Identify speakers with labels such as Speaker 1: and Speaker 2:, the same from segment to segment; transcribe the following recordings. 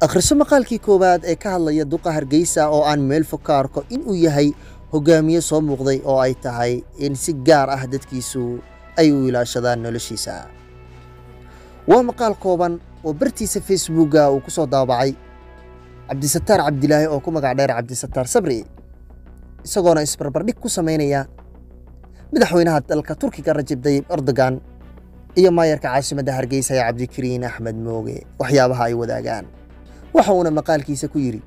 Speaker 1: Akhriso maqaalkii koowaad ee ka hadlaya duqa Hargeysa oo aan meel fog ka arko inuu yahay hogaamiye soo muuqday oo ay tahay in si gaar ah dadkiisu ay u ilaashadaan noloshiisa. Waa maqaal kooban oo bartiisa Facebooka uu ku soo daabacay Cabdisataar Cabdilaahi oo ku magac dheer Cabdisataar Sabri, isagoona isbarbardhig ku samaynaya madaxweynaha dalka Turkiga Rajab Tayyip Erdogan iyo maayarka caasimadda Hargeysa ee Cabdikariin Axmed Mooge waxyaabaha ay wadaagaan. Waxa uuna maqaalkiisa ku yidhi: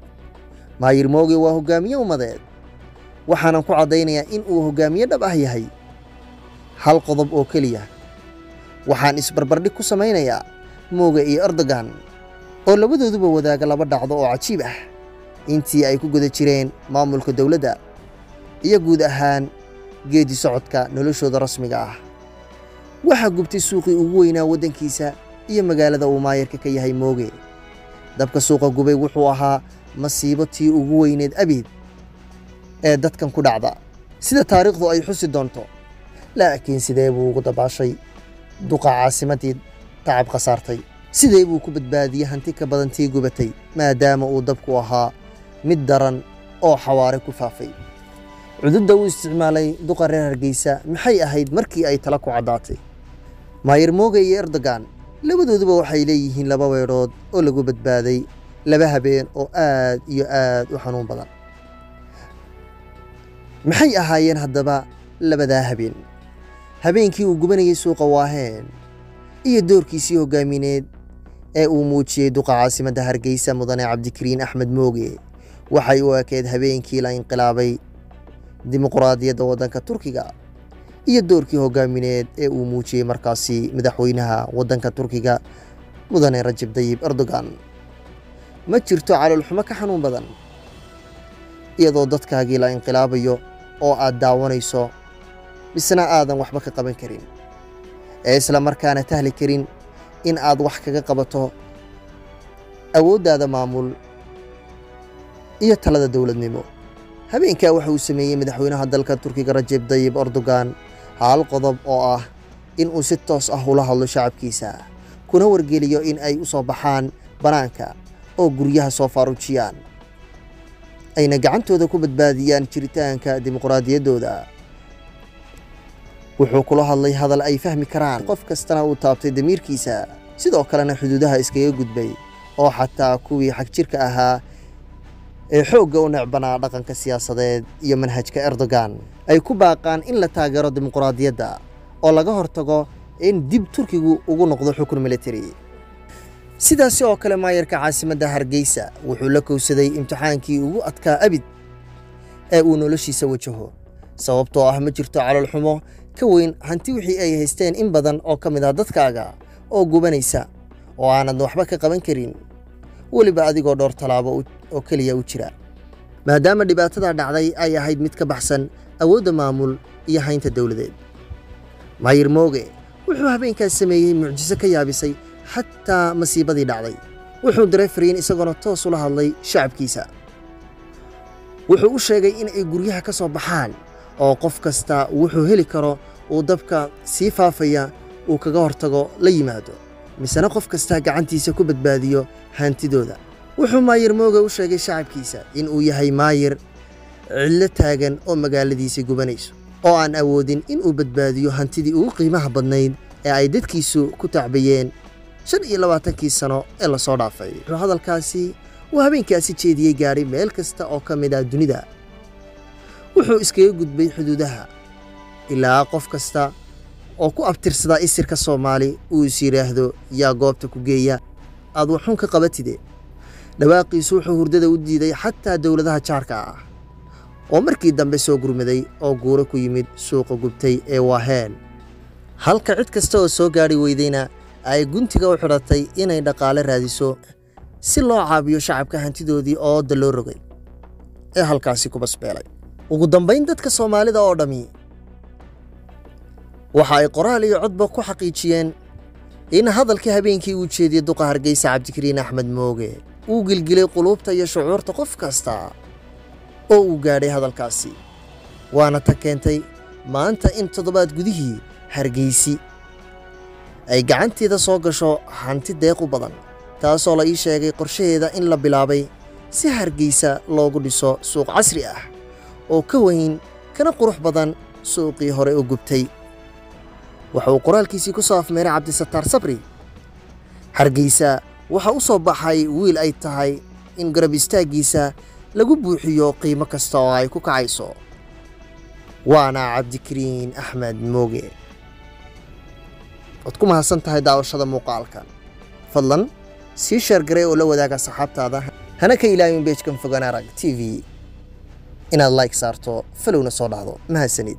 Speaker 1: Maayir Mooge waa hogaamiye ummadeed, waxaanan ku caddaynayaa in uu hogaamiye dhab ah yahay hal qodob oo keliya. Waxaan isbarbardhig ku samaynayaa Mooge iyo Erdogan oo labadooduba wadaaga laba dhacdo oo cajiib ah intii ay ku guda jireen maamulka dowladda iyo guud ahaan geedi socodka noloshooda rasmiga ah. Waxaa gubtay suuqii ugu weynaa waddankiisa iyo magaalada uu maayarka ka yahay Mooge. Dabka suuqa gubay wuxuu ahaa masiibo tii ugu weyneed abid ee dadkan ku dhacda, sida taariikhdu ay xusi doonto. Laakiin sidee buu ugu dabaashay duqa caasimaddii tacab khasaartay? Sidee buu ku badbaadiyey hanti ka badan tii gubatay, maadaama uu dabku ahaa mid daran oo xawaare ku faafay? Cududda uu isticmaalay duqa reer Hargeysa maxay ahayd markii ay tala ku caddaatay? Maayir Mooge iyo Erdogan labadooduba waxay leeyihiin laba weedhood oo lagu badbaaday laba habeen oo aad iyo aad u xanuun badan. Maxay ahaayeen haddaba labadaa habeen? Habeenkii uu gubanayay suuqa Waaheen iyo doorkiisii hogaamineed ee uu muujiyey duqa caasimadda Hargeysa mudane Cabdikariin Axmed Mooge waxay u ekeyd habeenkii la inqilaabay dimuqraadiyadda waddanka Turkiga iyo doorkii hogaamineed ee uu muujiyey markaasi madaxweynaha waddanka Turkiga mudane Rajab Tayyip Erdogan. Ma jirto caloolxumo ka xanuun badan iyadoo dadkaagii la inqilaabayo oo aad daawanayso, misna aadan waxba ka qaban karin, ee isla markaana tahli karin in aad wax kaga qabato awooddaada maamul iyo talada dowladnimo. Habeenkaa waxa uu sameeyey madaxweynaha dalka Turkiga Rajab Tayyip Erdogan hal qodob oo ah in uu si toos ah ula hadlo shacabkiisa, kuna wargeliyo in ay u soo baxaan bannaanka oo guryaha soo faarujiyaan, ayna gacantooda ku badbaadiyaan jiritaanka dimuqraadiyaddooda. Wuxuu kula hadlay hadal ay fahmi karaan, qof kastana uu taabtay damiirkiisa, sidoo kalena xuduudaha iskaga gudbay oo xataa kuwii xagjirka ahaa ee xoogga u necbanaa dhaqanka siyaasadeed iyo manhajka Erdogan ay ku baaqaan in la taageero dimuqraadiyadda oo laga hortago in dib Turkigu ugu noqdo xukun military. Sidaasi oo kale maayarka caasimadda Hargeysa wuxuu la kowsaday imtixaankii ugu adkaa abid ee uu noloshiisa wajaho, sababtoo ah ma jirto caloolxumo ka weyn hanti wixii ay haysteen in badan oo ka mid ah dadkaaga oo gubanaysa oo aanad waxba ka qaban karin, weliba adigoo dhowr tallaabo oo keliya u jira, maadaama dhibaatada dhacday ay ahayd mid ka baxsan awoodda maamul iyo haynta dowladeed. Maayir Mooge wuxuu habeenkaas sameeyey mucjiso ka yaabisay xataa masiibadii dhacday. Wuxuu diray fariin isagoona toos ula hadlay shacabkiisa. Wuxuu u sheegay in ay guryaha ka soo baxaan oo qof kasta wuxuu heli karo uu dabka sii faafaya uu kaga hortago la yimaado, misena qof kasta gacantiisa ku badbaadiyo hantidooda. Wuxuu Maayir Mooge u sheegay shacabkiisa in uu yahay maayir cidlo taagan oo magaaladiisa gubanayso oo aan awoodin in uu badbaadiyo hantidii ugu qiimaha badnayd ee ay dadkiisu ku tacbayeen 25kii sano ee lasoo dhaafay. Wuxuu hadalkaasi uu habeenkaasi jeediyey gaadhay meel kasta oo ka mid ah dunida. Wuxuu iskaga gudbay xuduudaha ilaa qof kasta oo ku abtirsadaa isirka Soomaali uu is yidhaahdo yaa goobta ku geeya aad waxxun ka qabatide. Dhawaaqiisu wuxuu hurdada u diiday xataa dowladaha jaarka ah oo markii dambe soo gurmaday oo guuro ku yimid suuqa gubtay ee Waaheen, halka cid kasta oo soo gaadhi weydayna ay guntiga u xidhatay inay dhaqaale raadiso si loo caabiyo shacabka hantidoodii ooda loo rogay ee halkaasi ku basbeelay. Ugu dambayn dadka Soomaalida oo dhammi waxa ay qoraal iyo codba ku xaqiijiyeen in hadalkii habeenkii uu jeediyey duqa Hargeysa Cabdikariin Axmed Mooge uu gilgilay quluubta iyo shucuurta qof kasta oo uu gaadhay hadalkaasi, waana ta keentay maanta in toddobaad gudihii Hargeysi ay gacanteeda soo gasho hanti deeq u badan. taasoo la ii sheegay qorshaheeda in la bilaabay si Hargeysa loogu dhiso suuq casri ah oo ka weyn kana qurux badan suuqii hore u gubtay. Waxa uu qoraalkiisii ku soo afmeeray Cabdisataar Sabri: Hargeysa waxa u soo baxay wiil ay tahay in garab istaaggiisa lagu buuxiyo qiimo kasta oo ay ku kacayso, waana Cabdikariin Axmed Mooge. Waad ku mahadsan tahay daawashada muuqaalkan. Fadlan sii sheergaray oo la wadaaga saxaabtaada, hana ka ilaawin beejkan Fogaan Arag TV inaad like saarto, falowna soo dhahdo. Mahadsanid.